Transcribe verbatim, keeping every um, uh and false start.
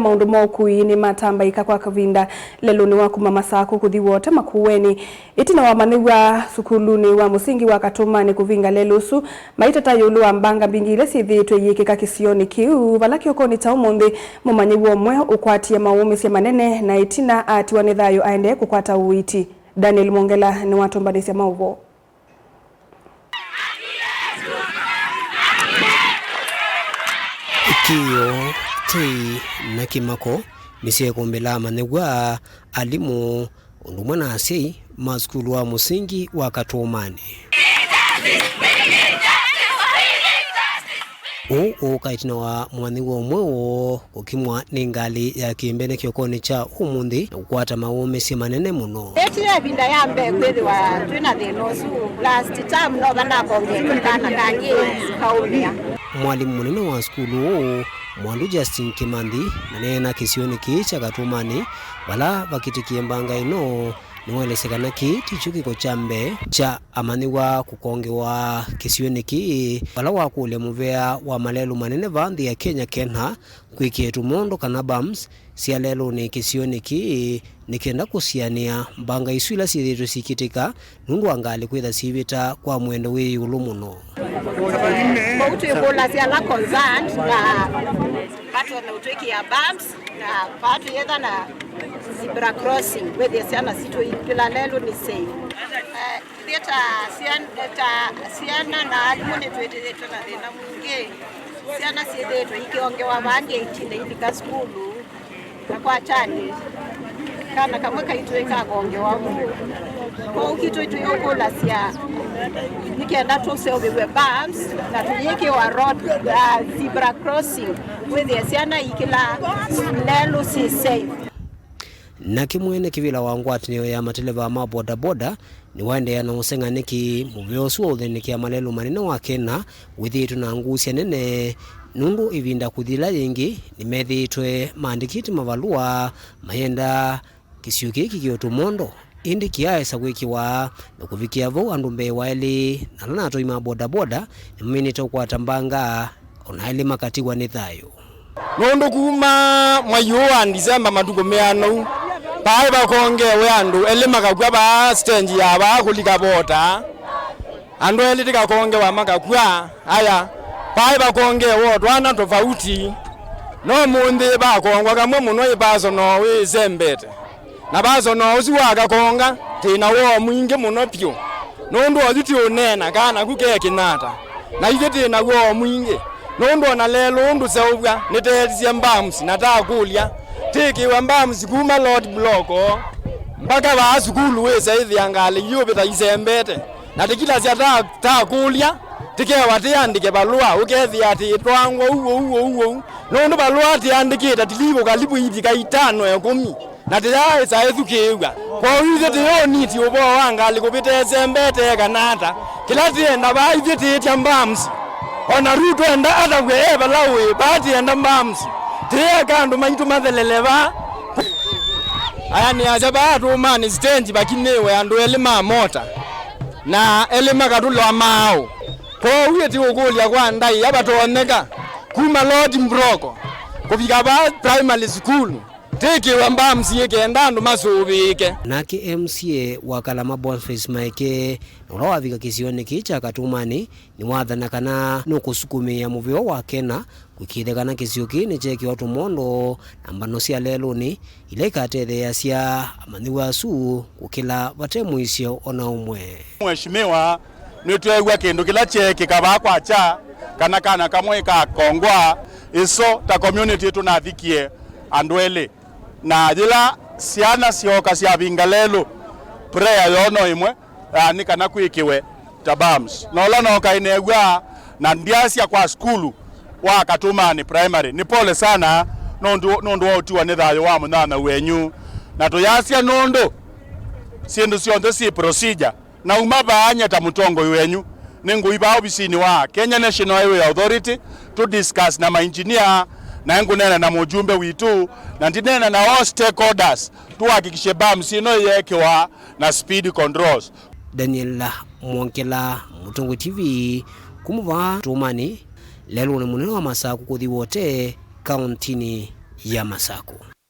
Maũndũ ma ũkui nĩmatambaĩka kwa kavinda lelũnĩ wa kuma Masakũ kũthi Wote Makueni. Ĩtina wa amanyĩw'a sukulunĩ wa mũsingi wa Katũmanĩ kũvinga lelũ ũsu, maitata ĩũlũ wa mbanga mbingĩ ila syĩthĩĩtwe iyĩkĩka kĩsionĩ kĩu, vala kĩokonĩ kya ũmũnthĩ mũmanyĩw'a ũmwe ũkwatie maũmĩsye manene, na ĩtina atiwa nĩ thayũ aendee kũkwata ũiiti. Daniel Mwongela nĩwatũmbanĩsya maũvoo. Kĩĩo, tei, na kĩmako nĩsyeekũmbĩla amanyĩw'a, alimũ, ũndũ ũmwe na asyai ma sukulu wa mũsingi wa Katũmanĩ. Ũu ũũka ĩtina wa mũmanyĩw'a ũmwe woo kũkimwa nĩ ngalĩ ya kĩmbene kĩokonĩ kya ũmũnthĩ na kũkwata maũmĩsye manene mũno. Ĩtĩe ĩvinda ya mbee kwĩthĩwa twĩ na thĩna ũsu. Last term no vanakongete kana kangĩ kaũmĩa. Mwalimũ mũnene wa sukulu ũũ, Mwandu Justin Kĩmanthi, aneena kĩsionĩ kĩĩ kya Katũmanĩ vala vakĩtĩkie mbanga ĩno. Nĩwaelesya kana kĩĩ tikyo kĩko kya mbee kya amanyĩw'a kũkongewa kĩsionĩ kĩĩ, vala wakũlya mũvea wa malelũ manene vaa nthĩ ya Kenya, KeNHA, kwĩkĩe tũmondo kana bumps sya lelũnĩ kĩsionĩ kĩĩ, nĩ kenda kũsianĩa mbanga isu ila syĩthĩĩtwe sikĩtĩka nũndũ wa ngalĩ kwĩtha syĩvĩta kwa mũendo wĩ ĩũlũ mũno. Kwoou twĩkũlasya ala concerned na matonya ũtwĩkĩa bumps, na vaa tũyĩtha na zebra crossing, wĩthĩe syana sitũ ikĩla lelũ nĩ safe. Eh, ithyĩ ta syan-, ta syana na alimũ nĩtwĩthĩĩtwe na thĩna mwingĩ. Syana syĩthĩĩtwe ikĩongewa vaa ngeitinĩ ilika sukulu, na kwa kyani, kana kamwe kaitũ ĩkakongewa vu. Kwoou kitũ twĩũkũlasya nĩ kenda tũseũvĩw'e bumps na tũyĩkĩwa road, uh, zebra crossing, wĩthĩe syana ikĩla lelũ syĩ safe. Nake mwene kĩvĩla wa ngwatanĩo ya mateleva ma bodaboda nĩwaendeea na ũseng'a nĩkĩ mũvea ũsu wa ũthĩnĩkĩa malelũ manene wa KeNHA wĩthĩĩtwe na ngusya nene, nũndũ ĩvinda kũthi yĩla yĩngĩ nĩmethĩĩtwe maandĩkĩte mavalũa mayenda kĩsio kĩĩ kĩkĩwe tũmondo, ĩndĩ kĩaaĩsa kwĩkĩwa na kũvikĩa vau andũ mbee wa elĩ na ala na atwai ma bodaboda nĩmaminĩte kũkwata mbanga, o na elĩ makatiwa nĩ thayũ. Nũndũ kuma mwai ũũ wa Ndisemba matukũ meana ũu, vaaĩ vakongewe andũ elĩ makakw'a vaa sitenji ya vaa kũlika vota. Andũ elĩ tĩkakongewa makakw'a, aya, vaaĩ vakongewe o twana tofauti. No mũnthĩ vakongwa kamwe mũno ĩ personal wĩsembete. Na personal ũsu wakakonga, twĩ na woo mwingĩ mũno vyũ. Nũndũ oyu ti ũneena kana naku ke kĩnata. Na ithyĩ twĩ na woo mwingĩ. Nũndũ o na lelũ ũũ ndũseũvw'a, nĩteetisye bumps na takũlya. Tĩkĩwe bumps kuma road block mbaka vaa sukulu wĩsa ĩthĩa ngalĩ iũvĩta isembete. Na tĩkilasya ta, takũlya, tĩkewa tĩandĩke valũa, ũkethĩa tĩtwaangwa ũu, ũu, ũu, ũu. Nũndũ valũa tĩandĩkĩte tilivũ kalivu ivika itano ĩkũmi. Na tĩyaaĩsa ĩthukĩĩw'a. Kwoou ithyĩ tĩyũniti ũvoo wa ngalĩ kũvĩta ĩsembete eka na ata. Kĩla tĩenda vaa ithyĩ tĩĩtya bumps. O na Ruto enda atavw'e e vala ũĩ, vaa tĩenda bumps. Tĩĩeka andũ maitũ mathelele vaa. Aya nĩasya vaa Katũmanĩ sitenji vakinĩwe andũ elĩ ma mota na elĩ makatũlwa maaũ. Kwoou ĩtĩũkũlya kwa ndaĩa vatonyeka kuma road block kũvika vaa primary school. Tĩkĩwe bumps ĩ kenda andũ masũvĩĩke. Nake M C A wa Kalama Boniface Maeke, na ũla wavika kĩsionĩ kĩĩ kya Katũmanĩ, nĩwathana kana nũkũsukumĩĩa mũvea wa KeNHA kũĩkĩĩthya kana kĩsio kĩĩ nĩkyeekĩwa tũmondo na mbano sya lelũnĩ ila ikatetheeasya amanyĩw'a asu kũkĩla vate mũisyo o na ũmwe. Mheshimiwa, nĩtweew'a kĩndũ kĩla kyeekĩka vaa kwakya, kana kana kamwe kakongwa, ĩso ta community tũnathikie andũ elĩ. Na yĩla syana syooka syavinga lelũ, prayer yoo no ĩmwe, ah, nĩ kana kwĩkĩwe ta bumps. Na ũla nooka ĩneew'a na ndyasya kwa sukulu wa Katũmanĩ Primary, nĩ pole sana nũndũ, nũndũ wa ũtiwa nĩ thayũ wa mũnyanya wenyu. Na tũyasya nũndũ syĩndũ syonthe syĩ procedure. Nauma vaa nye ta mũtongoi wenyu, nĩngũi vaa ovisinĩ wa Kenya National Highway Authority, tũ discuss na mainjinia, na ngũneena na mũjumbe witũ, na ndineena na all stakeholders, tũhakikishe bumps ĩno ĩyeekĩwa na speed controls. Daniel Mwongela, Mũtongoi T V, kuma vaa Katũmanĩ, lelũnĩ mũnene wa Masakũ kũthi Wote, kauntinĩ ya Masakũ.